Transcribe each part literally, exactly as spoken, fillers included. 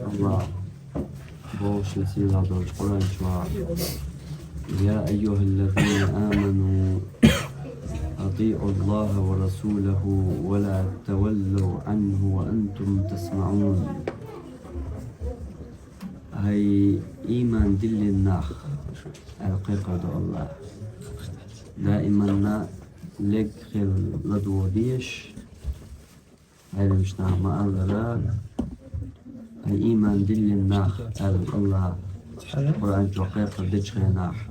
Аллах боху шен сийлахь долчу Къуръан чохь: «Я айюхаллазина аману, атиъу Аллаха ва расулаху, ва ла таваллав анху ва антум тасмаун». Хьай, ийман диллина нах, аьлла кхайкхар ду Аллах. Даиманна легга хила ладогӀа дезаш, Ӏеламнаха ма-аллара, хьай, ийман диллина нах, аьлла Аллах Къуръан чохь кхайкхар дечу хенахь,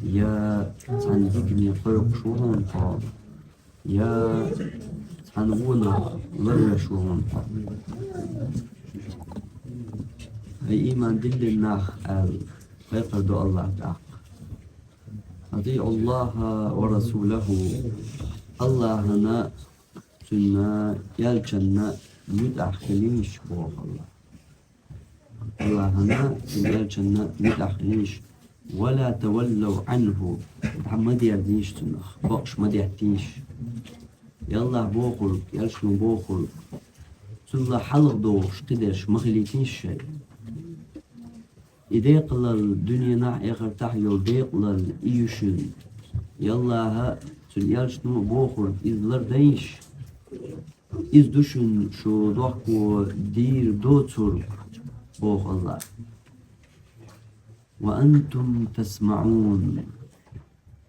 я цхьана дикане кхойкхуш ву хьуна хьо, я цхьана вонах ларвеш ву хьуна хьо. Хьай, ийман диллина нах, аьлла кхайкхар ду Аллах тӀаккха. «АтиӀу Аллаха ва расулаху». Аллахана, Цуьнан элчанна муьтӀахь хилийша, боху Аллах. Аллахана, Цуьнан элчанна муьтӀахь хилийша. «Ва ла таваллав анху». ДӀа ма дерзийша цунах, бакъаш ма деттийша. Аллах бохург, элчано бохург, цул хьалха догӀуш кхидерш ма хилийтийша шайн. И декъалалла, дуьненахь а, эхартахь а йолу декъалалла и ю шуна. Аллаха, Цуьнан элчано а бохург, иза лардайша. Иза ду шуна шу дохко дийр доцург, боху Аллах. «Ва антум тасмаун».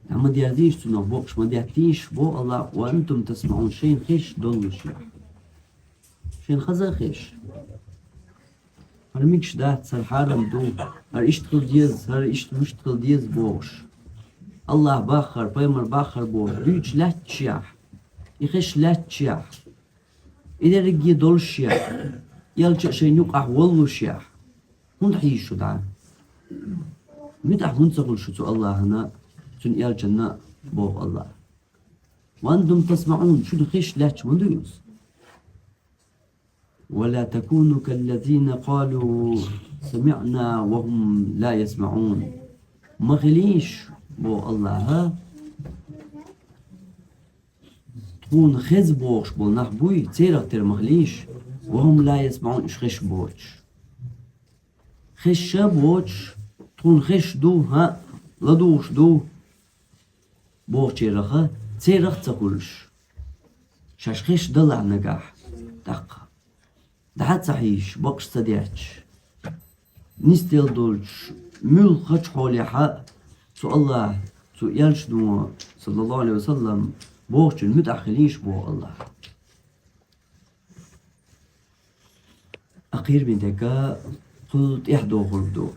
Амма дерзийша цунах, бакъаш ма деттийша, боху Аллах, «ва антум тасмаун», шайна хезаш доллушехь. Шайна хаза а хезаш. ХӀара мегаш дац, хӀара хьарам ду, хӀара иштта хила деза, хӀара иштта муьшта хила деза бохуш. Аллах баххар, пайхамар баххар бохуш, дуьйцуш лаьтташехь, и хезаш лаьтташехь, и дерриге доллушехь, элча а шайна юкъахь воллушехь, хӀунда хьийза шу дӀа? МуьтӀахь хӀунда ца хуьлу шу цу Аллахана, Цуьнан элчанна, боху Аллах. «Ва антум тасмаун», шуна хезаш лаьтташ ма ду иза. «Ва ла такуну каллазина къалу самиъна ва хум ла ясмаун». Ма хилийша, боху Аллаха, тхуна хеза бохуш болу нах буй, церах тера ма хилийша, «ва хум ла ясмаун», уьш хезаш боцуш. Хезаш а боцуш, тхуна хезаш ду, хӀаъ, ладугӀуш ду бохучерах, церах а ца хуьлуш. Шаьш хезаш далахь нагахь, тӀаккха дӀа а ца хьийзаш, бакъаш ца детташ, нисделла долчу муьлххачу хьолехь а цу Аллах, цу элчано, саллаллаху Ӏалайхи ва саллам, бохучун муьтӀахь хилийша, боху Аллах. Кхераме дерг кхул тӀаьхьа дохург ду.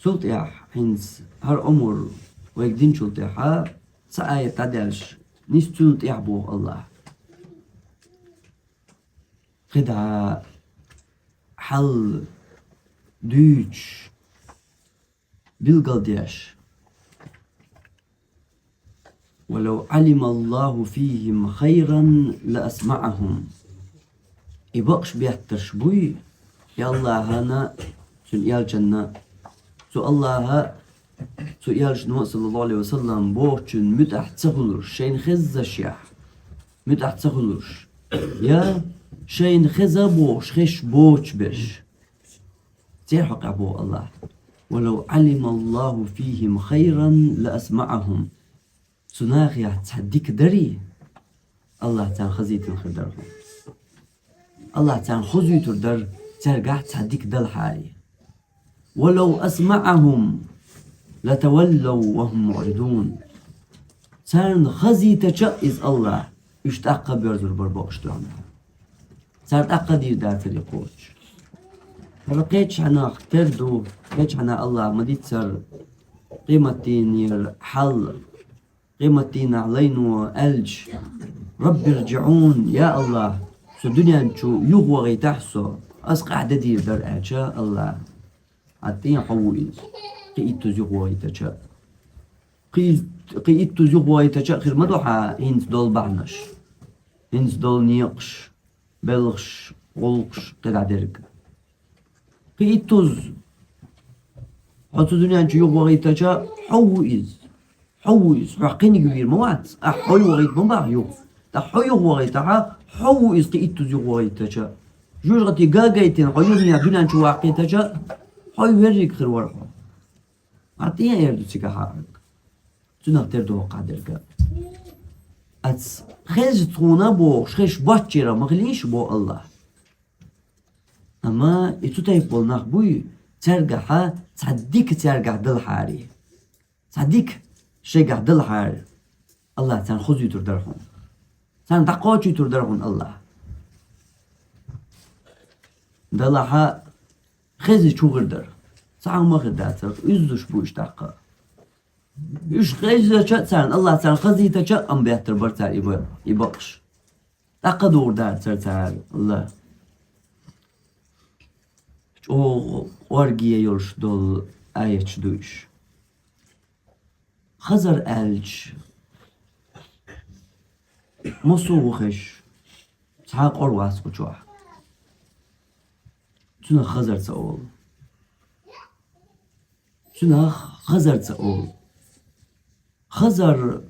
Цул тӀаьхьа хӀинца хӀара омра вайга динчул тӀаьхьа цхьа аят дӀадаьлча, нис цунна тӀаьхьа боху Аллах. КхидӀа хьал дуьйцуш, билгалдеш: «Ва лав Ӏалималлаху фихим хайран ла асмаӀахум». И бакъаш беттарш буй, и Аллахана, Цуьнан элчанна, цу Аллаха, цу элчано, саллаллаху Ӏалайхи ва саллам, бохучун муьтӀахь ца хуьлуш, шайна хеззашехь, муьтӀахь ца хуьлуш, я шайна хеза бохуш, хезаш боцуш берш. Церан хьокъехь боху Аллах: «Ва лав Ӏалималлаху фихим хайран ла асмаӀахум». Цу нахехь цхьа дика дарий, Аллах царна хазийтина хир дара хьуна. Аллах царна хозуьйтур дара, цаьргахь цхьа дика далахьарий. «Ва лав асмаӀахум ла таваллав ва хум муӀридун». Царна хазийтача а иза Аллах, уьш тӀаккха а боьрзур бара бакъаш дуьхьал. Цара тӀаккха а дийр дацара и кхочуш. ХӀара кхечу хьанах тера ду, кхечу хьанах Аллах ма-дийццара, къематдийнера хьал, къематдийнахь лайно аьлча: «Рабби рджиӀун», я Аллах, со дуьнен чу юхавахийтахьа со, ас къахьде дийр дара, аьлча Аллах. Хьан тӀе хьо ву иза, кхин иттуза юхавахийтача а. Кхин, кхин иттуза юхавахийтача а хир ма ду хьан хӀинца долу бахьанаш, хӀинца долу некъаш, белхаш, гӀуллакхаш, кхидӀа дерг. Кхин иттуза хьо цу дуьнен чу юхавахийтача, хьо ву иза. Хьо ву иза. Хьох кхиниг вийр ма вац. Ахь хьо юхавахийта ма баха юха. ТӀаккха хьо юхавахийтахьа, хьо ву иза кхин иттуза юхавахийтача. Жожагӏате гагайтина хьо юххьанца дуьнен чу ваккхийтача, хьо верриг хир вара хьо. Ӏа тӀе а эр ду цигахьа хьоьга. Цунах тера доккхагӀа дерг. Ас хеза тхона бохуш, хезаш боцчера ма хилийша бо Аллах. Амма и цу тайпа болу нах буй, цаьргахьа цхьа дика цаьргахь далахьара. Цхьа дика шайгахь далахьара, Аллах царна хозуьйтур дара хьуна. Царна дӀакхочуьйтур дара хьуна Аллах. Далахьа хеза чу гӀир дара. Цхьа хӀума хир дацара, уьззуш бу уьш тӀаккха. Уьш хезача а царна, Аллах царна хазийтача а, амма беттар бара цара и ба-, и бакъаш. ТӀаккха догӀур дацара цара, Аллах. ЧӀогӀа орге йолуш долу аяташ ду уьш. Хазар аьлча, массо а ву хезаш, цхьа а къора вац кху чохь. Цунах хазар ца олу. Цунах хазар ца олу. Хазар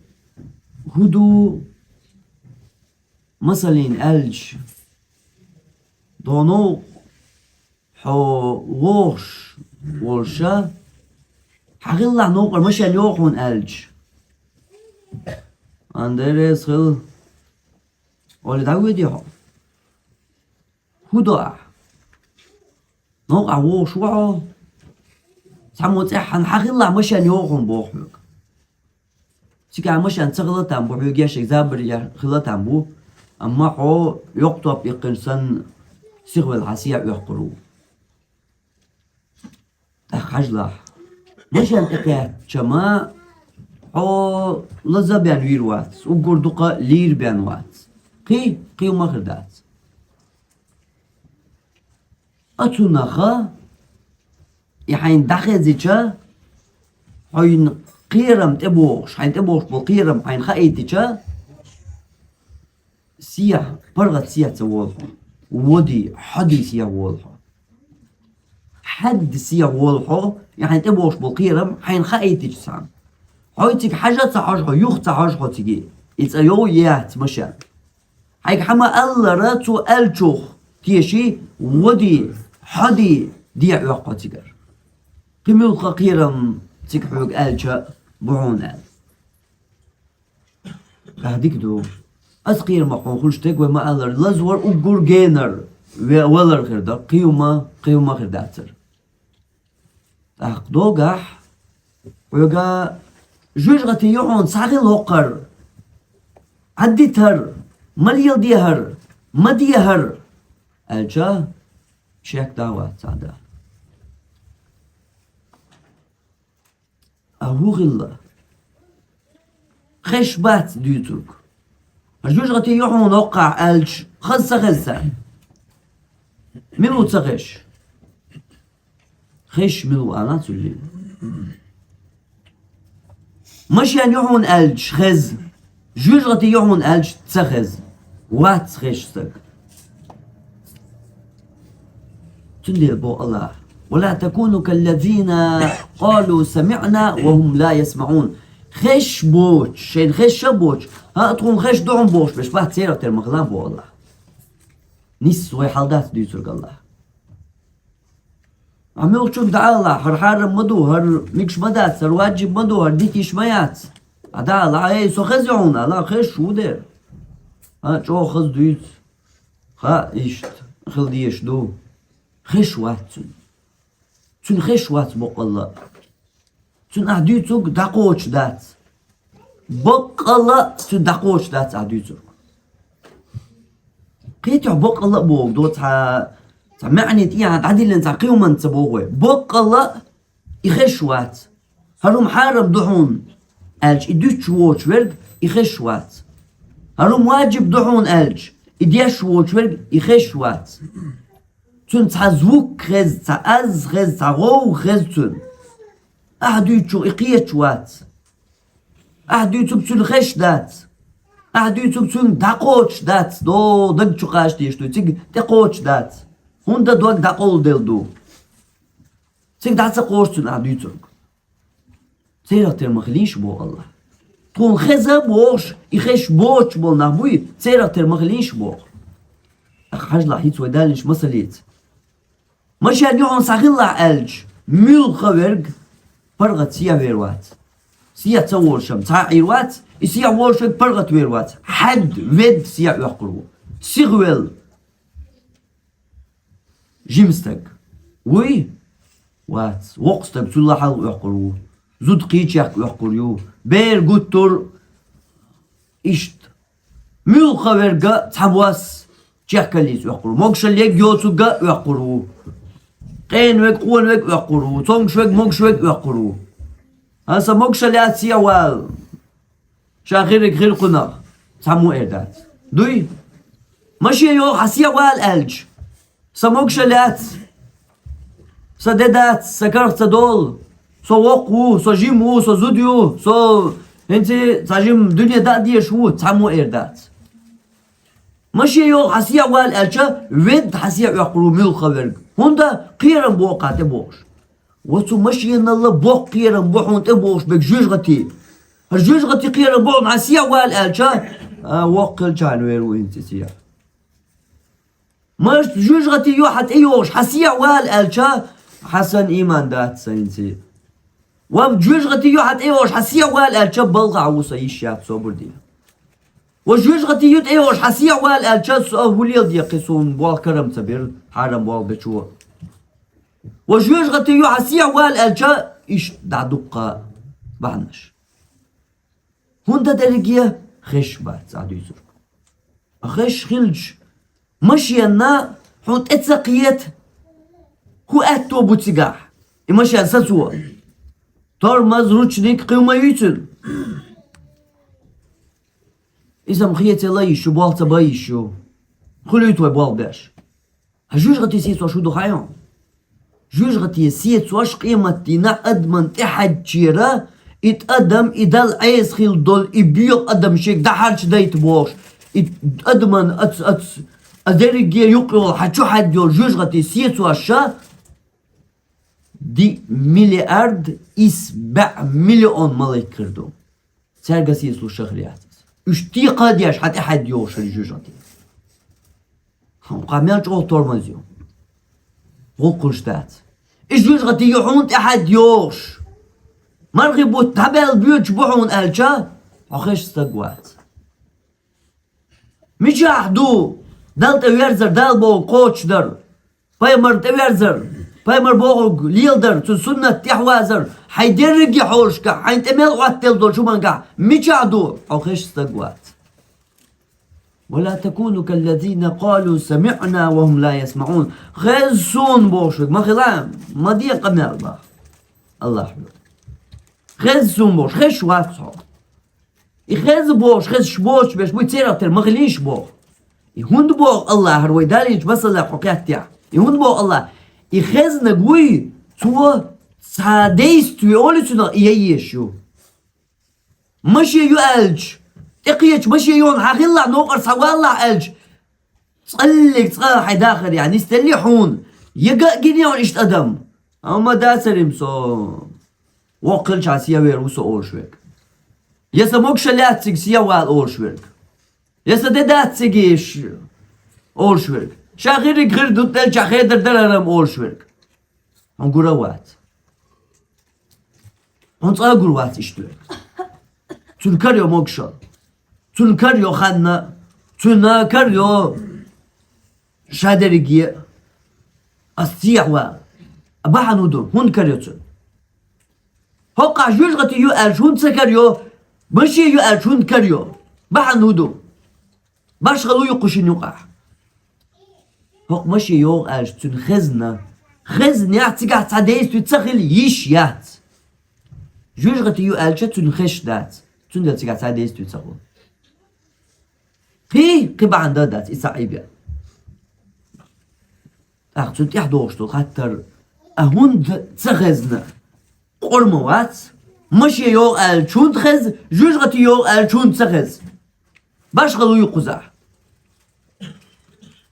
хӀун ду, масалан, аьлча, дона хьо вохуш волуша, хьан хиллахь новкъара машен йоху хьуна аьлча. Андерес хила, олий дӀавоьдий хьо? ХӀун до ахь? Новкъахь вохуш ву хьо? Цхьаммо цӀеххьана хьан хиллахь машен йоху хьуна боху хьоьга. Цигахь машен ца хила там бу, хьоьга ешшиг забар я хила там бу, амма хьо йоккха топ иккхинчу санна сихвелла хьан сехьа оьккхур ву. ТӀаккха хьажалахь. Машен тӀе кхаьчча ма хьо лаза бен вийр вац, уггар дукха лийр бен вац. Кхин, кхин ма хир дац. Оцунаха, и хьайна дӀахезича, хьайна кхерам тӀебогӀуш, хьайна тӀебогӀуш болу кхерам хьайна хаийтича, сехьа, паргӀат сехьа ца волу хьо. Води, хьоди сехьа волу хьо. Хьадди сехьа волу хьо, и хьайна тӀебогӀуш болу кхерам хьайна хаийтича цхьаьна. Хьой цига хьажа а ца хьожу хьо, юха ца хьожу хьо цига. И цӀа йов яц машен. Хьайга хьан ма-аллара, цо аьллачух теший, води, хьоди, дехьа оьккху хьо цигара. Кхин муьлхха кхерам цига хьоьга аьлча бу хьуна аьлла. Ахь дика ду. Ас кхерамах хьуна хуьлуш дерг вай ма-аллара, лазавар уггар генар ве-, валар хир дара, кхин хӀума, кхин хӀума хир дацара. ТӀаккха догахь, хьоьга жоьжахати ю хьуна, схьахила хӀокхар, Ӏадитар, ма леладехьар, ма дехьар, аьлча, шек да вац цхьа да. А хӀун хилла? Хезаш бац дуьйцург. Жоьжахати ю хьуна хӀокхахь аьлча, хаза ца хеза царна. Мила ву ца хезаш? Хезаш мила ву ала цуьллий? Машен ю хьуна аьлча, хеза. Жоьжахати ю хьуна аьлча, ца хеза. Вац хезаш стаг. Цундела боху Аллах: «ولا تكونوا كالذين قالوا سمعنا وهم لا يسمعون». Хезаш боцуш, шайна хезаш а боцуш, хӀаъ, тхуна хезаш ду хьуна бохуш берш бац, церах тера ма хила боху Аллах. Нисса вай хьал дац дуьйцург Аллах. Ахь муьлххачунна дӀаала, хӀара хьарам ма ду, хӀара мегаш ма дац, хӀара ваджиб ма ду, хӀара дита йиш ма яц. Ахь дӀаала, эй, со хеза ю хьуна, ала, хезаш ву дера. А, чӀогӀа хаза дуьйцу. Хаьа иштта, хила дезаш ду. Хезаш вац цуьнан. Цуьнан хезаш вац баккъалла а. Цуьнан ахь дуьйцург дӀакхочуш дац. Баккъалла а цуьнан дӀакхочуш дац ахь дуьйцург. Кхетий хьо, баккъалла а бохург ду, цхьа, цхьа маьӀне тӀехьа дӀадиллина цхьа кхин хӀуманца ца боху вай. Баккъалла а и хезаш вац. ХӀара хӀума хьарам ду хьуна аьлча, и дуьтуш воцуш верг и хезаш вац. ХӀара хӀума ваджиб ду хьуна аьлча, и деш воцуш верг и хезаш вац. Цуьнан цхьа звук хеза, цхьа аз хеза, цхьа гӀовгӀа хеза цуьнан. Ахь дуьйцучух и кхеташ вац. Ахь дуьйцург цуьнан хезаш дац. Ахь дуьйцург цуьнга дӀакхочуш дац. До, даг чу кхача дезаш ду, цига тӀекхочуш дац. ХӀунда дог дӀакъовладелла ду? Цига дӀа ца кхочу цуьнан ахь дуьйцург. Церах тера ма хилийша боху Аллах. Тхуна хеза а бохуш, и хезаш боцуш болу нах буй, церах тера ма хилийша боху. ТӀаккха хьажалахь, хӀинца вай далийнача масалца. Машен юхьун схьахиллахь аьлча, муьлхха верг паргӀат сехьавер вац. Сехьа ца волуш-м цхьа а Ӏийр вац, и сехьа волуш верг паргӀат вер вац. Хьаьдда, ведда сехьа оьккхур ву. Сиха велла. Жима стаг вуй? Вац. Воккха стаг цул хьалха оьккхур ву. Зуда кхечаьхка оьккхур ю. Бер гуттар а иштта. Муьлхха верг а цхьабосса чехкаллица оьккхур ву. Могушалла ерг йоцург а оьккхур ву. Къена верг, къона верг оьккхур ву. Цомгуш верг, могуш верг оьккхур ву. Аса могушалла яц, сехьа вала. Ша хирриг хир кхунах, цхьаммо а эр дац. Дуй? Машен йогӀу хьан сехьа вала аьлча, сан могушалла яц, сан де дац, сан карах ца долу, со воккха ву, со жима ву, со зуда ю, со хӀинца цхьа жима дуьне даа дезаш ву, цхьаммо а эр дац. Машен йогӀу хьан сехьа вала аьлча, ведда хьан сехьа оьккхур ву муьлхха верг. ХӀунда? Кхерам боккха тӀебогӀуш. Ва цу машеналла боккха кхерам бу хьуна тӀебогӀуш берг жоьжахати. ХӀара жоьжахати кхерам бу хьуна хьан сехьа вала аьлча, а, воккха хилчахьана вер ву хӀинца и сехьа. Маша жоьжахати ю хьан тӀейогӀуш, хьан сехьа вала аьлча, хьан санна иман дац сан хӀинца. Ва жоьжахати ю хьан тӀейогӀуш, хьан сехьа вала аьлча, балха хьан ву сан йиш яц, собар де. Ва жоьжахати ю тӀейогӀуш, хьан сехьа вала аьлча, со хӀун леладе кхин, суна болх карам ца бира, хьарам болх бечо. Ва жоьжахати ю хьан сехьа вала аьлча, иштта дӀа дуккха бахьанаш. ХӀунда дерриге хезаш бац, Ӏа дуьйцург. Хезаш хилча, машенна хьуна тӀе ца кхета, хӀун аьтто бу цигахь, и машен сацо. Тормоз, ручник кхин ма юй цуьнан. Иза-м хецала йиш ю, болх ца бан йиш ю. Хуьлуьйту вай болх беш? Хьан жоьжахати сецош хӀун ду хаьий хьуна? Жоьжахати сецош къематдийнахь адаман тӀехьаьдчера, и тӀадам, и Далла Ӏеса хилла долу, и боьха адам шега дӀахьарчадайта бохуш, и адаман ац, ац, а дерриге юкъ йолу, хьан чу хьаьдда йолу жоьжахати сецош ша, диъ миллиард исс бӀе миллион малайк хир ду. Цаьрга сецалуш ша хир яц иза. Уьш текхадеш хьан тӀехьаьдда йогӀуш хир жоьжахати. Хьан кхо мел чӀогӀа тормоз ю. ГӀуллакх хуьлуш дац. И жоьжахати ю хьуна тӀехьаьдда йогӀуш. Мархи бутт дӀабаьлла боьдуш бу хьуна аьлча, хьо хезаш стаг вац. Мичахь ду Далла тӀе верзар, Дала бохург кхочушдар, пайхамар тӀе верзар, пайхамар бохург леладар, цуьнан суннат тӀехь вазар, хьайн дерриге хьолашкахь, хьайн тӀе мел Ӏоттаделла долчу хӀумангахь мичахь ду, хьо хезаш стаг вац. ولا تكونوا كالذين قالوا سمعنا وهم لا يسمعون. Хеза суна бохуш верг ма хила, ма де къамел боху. Аллахьа. Хеза суна бохуш, хезаш вац хьо. И хеза бохуш, хезаш боцуш берш буй, церах тера ма хилийша боху. И хӀунда боху Аллахьара, вай далийначу масалах хьо кхеттехь? И хӀунда боху Аллахьа? И хезнарг вуй, цо цхьа действие олий цунах, и ян езаш ю. Машен ю аьлча, тӀекхечу машен йона хьан хилла, новкъара схьаваллахь аьлча, цкъа а хьайн дахар яхьа нисделлий хьуна? Яга а гина йона иштта адам? Амма дацарим со воккха хилча хьан сехьавер ву со олуш верг. Я сан могуш лаьцциг сехьавала олуш верг. Я сан де дац цига еш олуш верг. Ша хирриг хир ду, делчахь хедар дара хӀара-м олуш верг. Хьуна гур а вац. Хьуна цкъа а гур вац иштта верг. Цуьнан кара йо могушалла. Цуьнан кара йо ханна. Цуьнан кара йо ша дерриге а. Ас цехьа вала. А бахьана хӀун ду? ХӀунда кара йо цуьнан? ХӀокхахь жоьжахати ю аьлча, хӀунда ца кара йо? Машен ю аьлча, хӀунда кара йо? Бахьана хӀун ду? Башхало ю кху шина юкъахь. ХӀокху машен йогӀу аьлча, цуьнан хезна. Хезнехь цигахь цхьа действие ца хила йиш яц. Жоьжахати ю аьлча, цуьнан хезаш дац. Цундела цигахь цхьа действие ца хуьлу. Кхин, кхин бахьана дан дац, и ца Ӏийбе. ТӀаккха цунна тӀаьхьа догӀуш долу хаттар: а хӀунда ца хезна? Къора ма вац. Машен йогӀу аьлча, хӀунда хеза? Жоьжахати йогӀу аьлча, хӀунда ца хеза? Башхало ю кхузахь.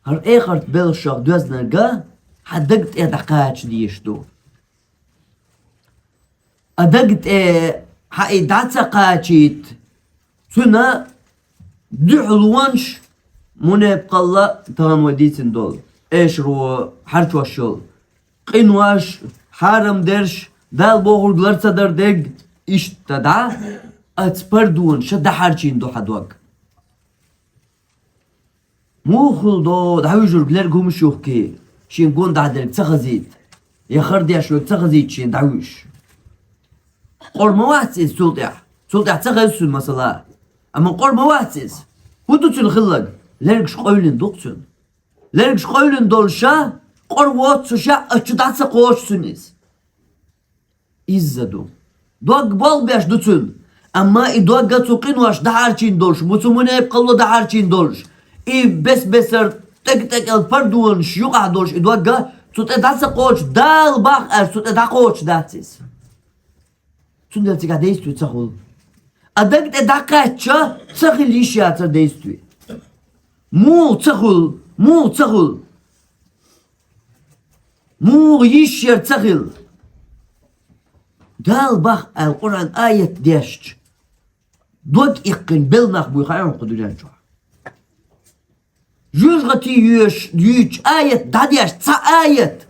ХӀара эхарт белхашах доьзнарг хьан даг тӀе дӀакхача дезаш ду. А даг тӀе хьан и дӀа ца кхачийта, цуьнан дуьхьалонаш, Мунепкъалла тагӀан вай дийцина долу, эшаро хьарчош йолу, къинош, хьарам дерш, Дала бохург лар ца дар дерг, иштта дӀа, оцу пардонаш дӀахьарчийна ду хьан дог. Муха хуьлу до дӀавуьжург лерг хӀумаш юхкий, шен гонахь дерг ца хазийта, я хар деш верг ца хазийта шен дӀавуьжуш? Къора ма вац иза цул тӀаьхьа. Цул тӀаьхьа ца хеза цуьнан масала. Амма къора ма вац иза. ХӀун ду цуьнан хилларг? Лергаш къевлина ду-кх цуьнан. Лергаш къевлина долуш ша, къора воццуш ша, ачу дӀа ца кхочу цуьнан иза. Изза ду. Дог болх беш ду цуьнан. Амма и догга цу къинош дӀахьарчийна долуш, муцу мунепкъалло дӀахьарчийна долуш, и бес-бесар тӀекӀел-тӀекӀел пардонаш юкъахь долуш и догга цу тӀе дӀа ца кхочу, Дала бах аьлча, цу тӀе дӀакхочуш дац иза. Цундела цигахь действие ца хуьлу. А даг тӀе дӀакхаьчча, ца хила йиш яцара действие. Муха ца хуьлу? Муха ца хуьлу? Муха йиш яра ца хила? Дала бах аьлла Къуръан аят дешча, дог иккхина белла нах буй хаьий хьуна кху дуьнен чохь? Жоьжахати йоьш, юьйцучу аят дӀадеш, цхьа аят,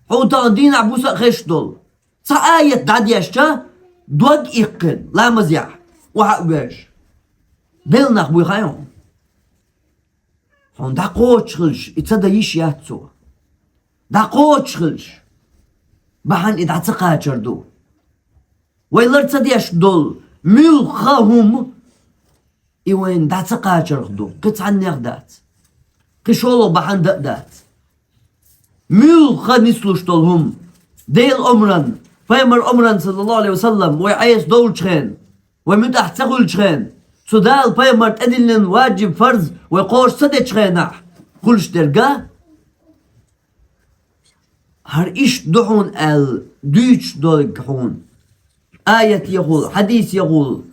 хьуна тахана дийнахь буса а хезаш долу, цхьа аят дӀадешча, дог иккхина, ламазехь, охьа а воьжна, белла нах буй хаьий хьуна? Хьуна дӀакхочуш хилча, и ца дан йиш яц цо. ДӀакхочуш хилча, бахьана и дӀа ца кхачар ду. Вай лар ца деш долу муьлхха хӀума, и вайна дӀа ца кхачарх ду, кхин цхьаннех а дац, кхин шолгӀа бахьана дан а дац. Муьлхха нислуш долу хӀума, Делан омран, пайхамар омран, саллаллаху Ӏалайхи ва саллам, вай Ӏеса долчу хенахь, вай муьтӀахь ца хуьлучу хенахь, цу Дала пайхамар тӀедиллина ваджиб, фарз вай кхоша ца дечу хенахь, хуьлуш дерг а, хӀара иштта ду хьуна аьлла дуьйцуш долу хьуна, аят яхула, хьадис яхула,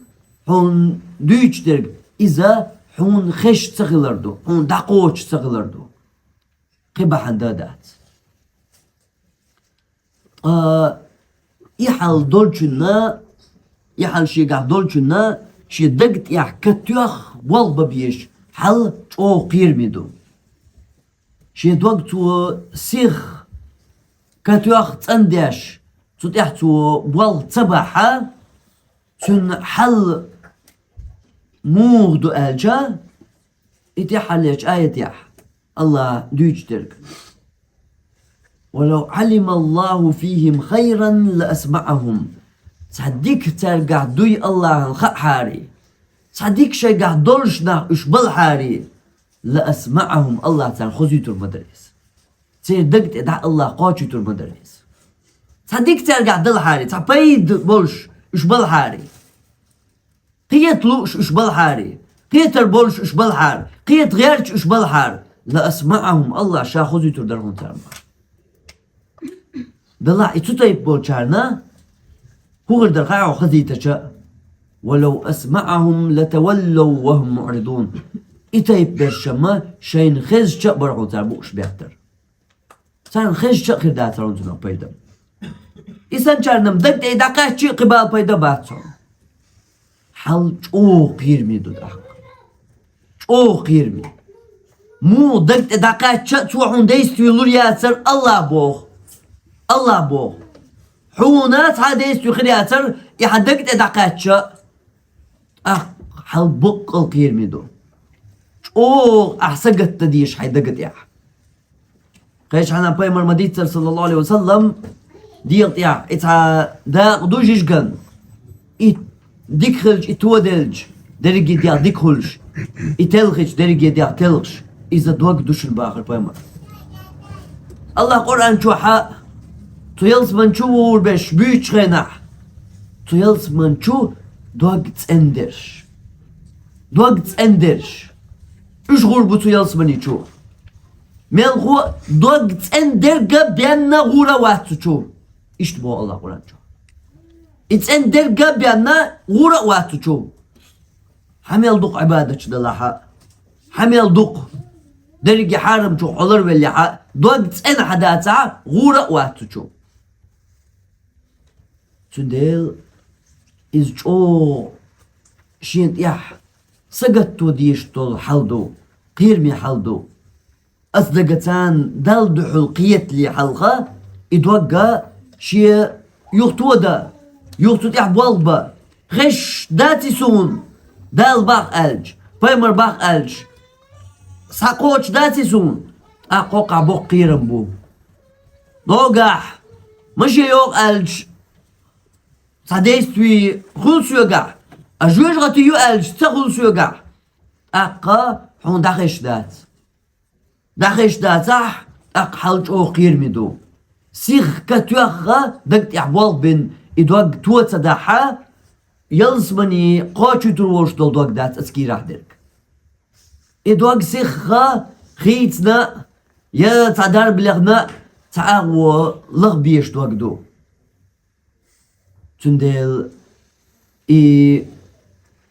хьуна дуьйцуш дерг, иза хьуна хезаш ца хилар ду, хьуна дӀакхочуш ца хилар ду. Кхин бахьана дан а дац. Ткъа и хьал долчунна, и хьал шегахь долчунна, шен даг тӀехь катоьхна болх бан безаш хьал чӀогӀа кхераме ду. Шен дог цо сиха катоьхна цӀандеш, цу тӀехь цо болх ца бахь, цуьнан хьал муха ду аьлча, и тӀаьххьарлечу аятехь АллахӀа дуьйцуш дерг: «ولو علم الله فيهم خيرا لأسمعهم». Цхьа дика цаьргахь дуй АллахӀана хаахьара, цхьа дика шайгахь долуш нах уьш балахьара, «لأسمعهم», АллахӀа царна хозуьйтур ма дара иза. Церан даг тӀе дӀа АллахӀа кхочуьйтур ма дара иза. Цхьа дика цаьргахь далахьара, цхьа пайда болуш уьш балахьара, кхета лууш уьш балахьара, кхетар болуш уьш балахьара, кхета гӀерташ уьш балахьара, «لأسمعهم», АллахӀа ша хозуьйтур дара хьуна царна. Далахь и цу тайпа болчарна хӀун хир дара хаьий хьуна хазийтича: «ولو أسمعهم لتولوا وهم معرضون». И тайпа берш-м шайна хезча а бара хьуна цара бууш беттар. Царна хезча а хир дацара хьуна цунах пайда. И санначарна-м даг тӀе дӀакхаьчча а кхин бала пайда бац хьуна. Хьал чӀогӀа кхераме ду тӀаккха. ЧӀогӀа кхераме. Муха даг тӀе дӀакхаьчча а цо хьуна действие лур яцара, АллахӀа боху. АллахӀа боху. Хьуна цхьа а действие хир яцара, и хьан даг тӀе дӀакхаьчча а. ТӀаккха хьал баккъал кхераме ду. ЧӀогӀа ахь сагатдан дезаш хьайн дага тӀехь. Кхечу хьанна пайхамар ма-дийццара, саллаллаху Ӏалайхи ва саллам, дегӀа тӀехь и цхьа дакъа ду жижиган. И дика хилча, и тоделча, дерриге дегӀ дика хуьлуш, и телхича, дерриге дегӀ телхаш, иза дог ду шуна, бахара пайхамар. АллахӀа Къуръан чохь а цу ялсамани чу вогӀур берш буьйцучу хенахь, цу ялсамани чу дог цӀендерш. Дог цӀендерш. Уьш гӀур бу цу ялсамани чу. Мелхо а дог цӀендерг а бен гӀур а вац цу чу. Иштта боху АллахӀа Къуръан чохь. И цӀендерг а бен гӀур а вац цу чу. Хьан мел дукха Ӏибадаташ далахь а, хьан мел дукха дерриге хьарамчух хьо ларвеллехь а, дог цӀена хьан дацахь а, гӀур а вац цу чу. Цундела иза чӀогӀа шен тӀехь сагатто дезаш долу хьал ду. кхераме хьал ду. Ас дагацан Далла духьал кхетале хьалха, и дог а шен юха тода, юха цу тӀехь болх ба. Хезаш даций суна, Дала бах аьлча, пайхамар бах аьлча, схьакхочуш даций суна, тӀаккха кхоккхахь боккха кхерам бу. Нагахь, ма шен йогӀу аьлча, цхьа действие хуьлу соьгахь, а жоьжахати ю аьлча, ца хуьлу соьгахь, тӀаккха хьуна дӀахезаш дац. ДӀахезаш дацахь, тӀаккха хьал чӀогӀа кхераме ду. Сихха тоьхна, даг тӀехь болх бина, и дог то ца дахь, ялсамане кхочуьйтур волуш долу дог дац оцу кийрахь дерг. И дог сихха хийцина а, я цхьа дарба лехна а, цхьа агӀо лаха безаш дог ду. Цундела и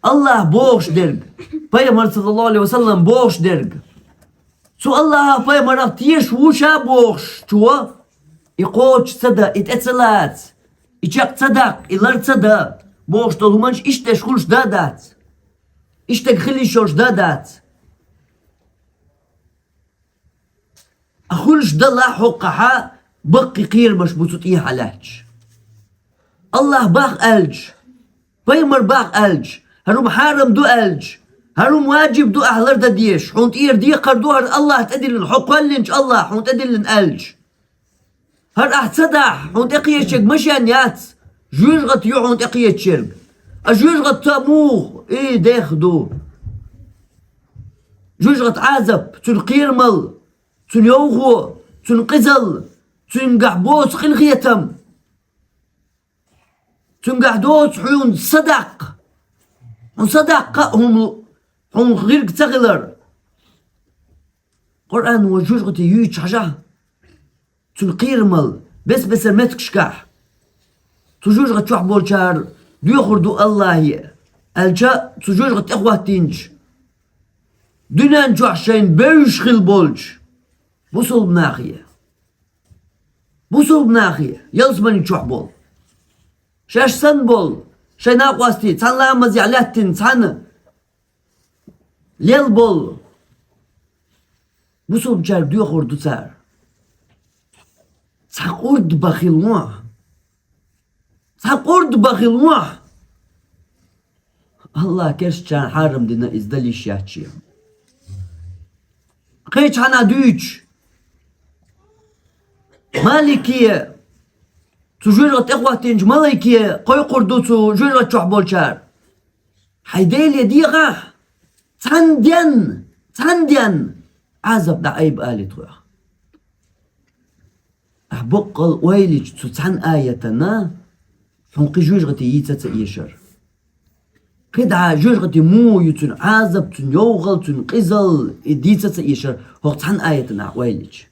АллахӀа бохуш дерг, пайхамар, саллаллаху Ӏалайхи ва саллам, бохуш дерг, цу АллахӀах, пайхамарах тешаш ву ша бохучо, и кхочуш ца дан, и тӀе ца лаца, и чекх ца даккха, и лар ца дан бохуш долу хӀуманаш иштта деш хуьлуш дан а дац. Иштта хила йиш йолуш дан а дац. А хуьлуш далахь, хӀокхахь баккхий кхерамаш бу цу тӀехьа лаьтташ. АллахӀа бах аьлча, пайхамар бах аьлча, хӀара хӀума хьарам ду аьлча, хӀара хӀума ваджиб ду ахь лардан дезаш, хьуна тӀера декхар ду хӀара АллахӀа тӀедиллина, хьо кхоьллинчу АллахӀа хьуна тӀедиллина аьлча. ХӀара ахь ца дахь, хьуна тӀекхечерг машен яц, жоьжахати ю хьуна тӀекхечерг. А жоьжахати муха и дехха ду? Жоьжахати Ӏазап, цуьнан кхерамал, цуьнан йовхо, цуьнан къизал, цуьнгахь боцу къинхетам, цуьнгахь доцу хьуна садаккха. Хьуна садаккха а хӀума, хьуна гӀирг ца хилар. Къуръано жоьжахати юьйцуш хьажахь, цуьнан кхерамал бес-бесара меттигашкахь. Цу жоьжахати чохь болчара доьхур ду АллахӀе, аьлча, цу жоьжахати тӀехӀоттийначу дуьнен чохь шайна бевзаш хилла болчу бусалба нахе. Бусалба нахе, ялсамани чохь болу, шаьш санна болу, шайн накъостий, цхьана ламазехь лаьттина, цхьана лелла болу бусалбачаьрга доьхур ду цара. Цхьа къурд бан хилла вон ахь. Цхьа къурд бан хилла вон ахь. АллахӀа керстачарна хьарам дина иза, дала йиш яц шен. Кхечу хьанна дуьйцуш, Малике, цу жоьжахати тӀехӀоттийначу малайке кхойкхур ду цу жоьжахати чохь болчара: «Хьайн Деле дехахь, цхьана денна, цхьана денна Ӏазап дӀаайба», — алий тхох. Ахь баккъал ойла йича, цу цхьана аятана хьуна кхин жоьжахати йийца ца эшар. КхидӀа жоьжахати муха ю, цуьнан Ӏазап, цуьнан йовхал, цуьнан къизал, и дийца ца эшар, хӀокху цхьана аятана ахь ойла йича.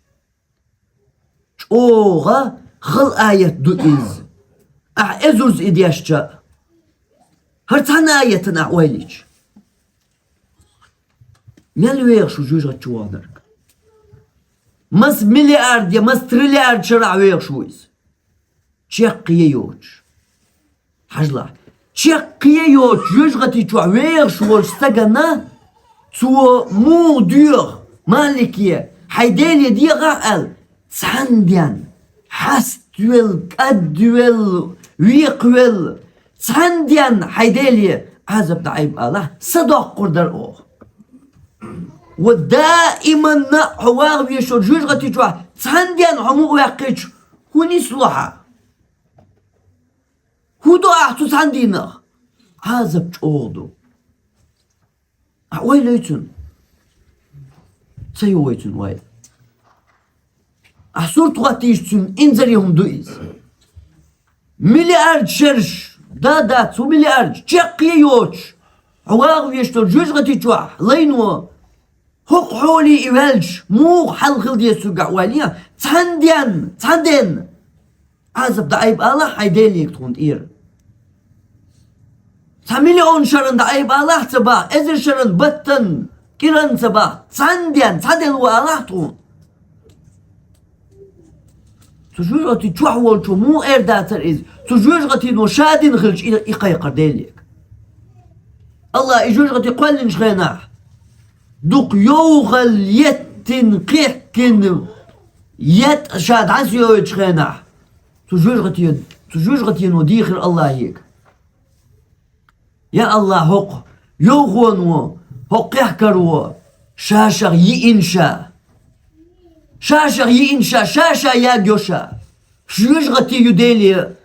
ЧӀогӀа хала аят ду иза. Ахь эзарза и дешча а, хӀара цхьана аятана ахь ойла йича. Мел вехаш ву жоьжахати чу вахнарг? Маса миллиард я маса триллиард шарахь вехаш ву иза? Чаккхе йоцуш. Хьажалахь, чаккхе йоцуш жоьжахати чохь вехаш волчу стагана цо муха доьху, Малике, хьайн Деле дехахь аьлла, цхьана денна, хьаставелла, кӀадвелла, векхавелла, цхьана денна хьайн Деле Ӏазап дӀаайба алахь, са доккхур дара оха. Ва даиманна хьо ваха везаш волчу жоьжахати чохь цхьана денна хьо мукъаваьккхича, хӀун нисло хьан? ХӀун до ахь цу цхьана дийнах? Ӏазап чӀогӀа ду. Ахь ойла йой цуьнан? Ца йо вай цуьнан ойла? Ахь сурт хӀоттийча цуьнан инзаре хӀума ду иза. Миллиард шераш, да, дац, хӀун миллиард, чаккхе йоцуш, хьо ваха везаш долу жоьжахати чохь лайно, хӀокху хьоле и ваьлча, муха хьал хила деза цуьнгахь ойла е, цхьана денна, цхьана денна Ӏазап дӀаайба алахь хьайн Деле тхуна тӀера. Цхьа миллион шарна дӀаайба алахь ца боху, эзар шарна, баттана, кӀиранна ца боху, цхьана денна, цхьа делла ву алахь тхуна. Цу жоьжахати чохь волчо муха эр дацара иза? Цу жоьжахатино ша дина хилча, и, и кхайкхар Деле. АллахӀа и жоьжахати кхоьллинчу хенахь, Дукха йовхал еттина, кхехкина, етӀа ша дӀасайойтучу хенахь, цу жоьжахати-, цу жоьжахатино дийхира Аллахьега: «Я Аллахь, хӀокху йовхоно, хӀокху кхехкаро ша-шах йиъна ша. Ша-шах йиъна ша, ша-ша ягайо ша. Жоьжахати ю Деле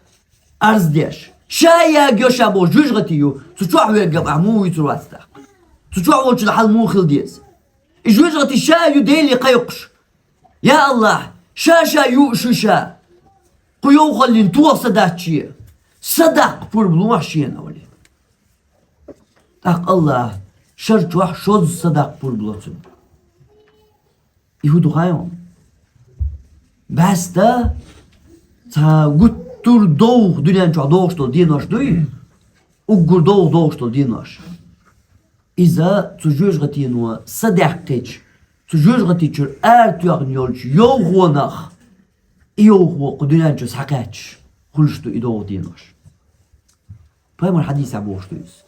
арз деш. Ша ягайо ша боху жоьжахати ю. Цу чохь верг ахь муха вуьйцур вац тӀаккха? Цу чохь волчун хьал муха хила деза? И жоьжахати ша ю Деле кхайкхуш. Я Аллахь, ша-ша юуш ю ша. Кху йовхаллин тоха са дац шен. Са даккха пурба лохьа шена», — олий. ТӀаккха Аллахь шар чохь шозза са даккха пурба ло цунна. И хӀун ду хаий хьуна? Баьста цхьа гуттар а довха дуьнен чохь догӀуш долу денош дуй, уггар довха догӀуш долу денош. Иза цу жоьжахатино са даьккхича, цу жоьжахати чуьра ара тоьхна йолчу йовхонах и йовхо кху дуьнен чу схьакхаьчча хуьлуш ду и довха денош. Пайхамар хьадисехь бохуш ду иза.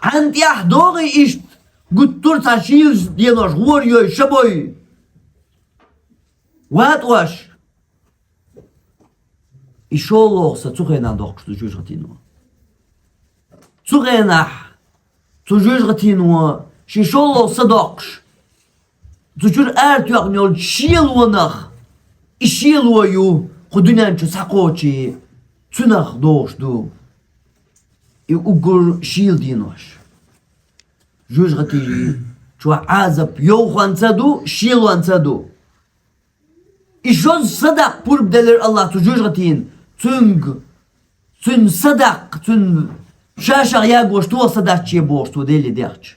Хьан тӀехь догӀий иштта гуттар а цхьа шийла денош гӀора йой, ша бой, ватӀош? И шолгӀа са цу хенахь доккхуш ду жоьжахатино. Цу хенахь цу жоьжахатино шен шолгӀа са доккхуш, цу чуьра ара тоьхна йолчу шелонах, и шело ю кху дуьнен чу схьакхочий, цуьнах догӀуш ду и уггар шийла денош. Жоьжахати чохь Ӏазап йовхонца а ду, шелонца а ду. И шозза са даккха пурба делира Аллахь цу жоьжахатина, цуьнга, цуьнан са даккха, цуьнан ша-шах ягош тоха са дац шен бохуш цо Деле дехча.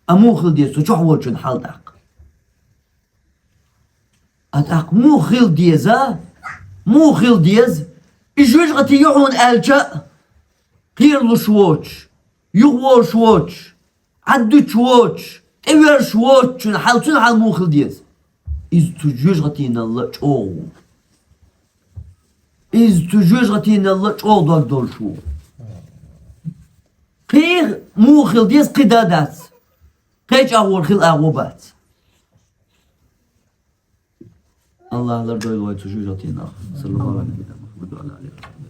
А муха хила деза цу чохь волчун хьал тӀаккха? А тӀаккха муха хила деза? Муха хила деза? И жоьжахати ю хьуна аьлча а, кхералуш воцуш, юхаволуш воцуш, Ӏаддуьтуш воцуш, тӀевоьрзуш воцучун хьал, цуьнан хьал муха хила деза? Иза цу жоьжахатиналла чӀогӀа ву. Иза цу жоьжахатиналла чӀогӀа дог долуш ву. Кхин муха хила деза, кхин дан дац. Кхечу агӀор хила агӀо бац. Аллахь лардойла вай цу жоьжахатинах. Саллаллаху алейхи ва саллям.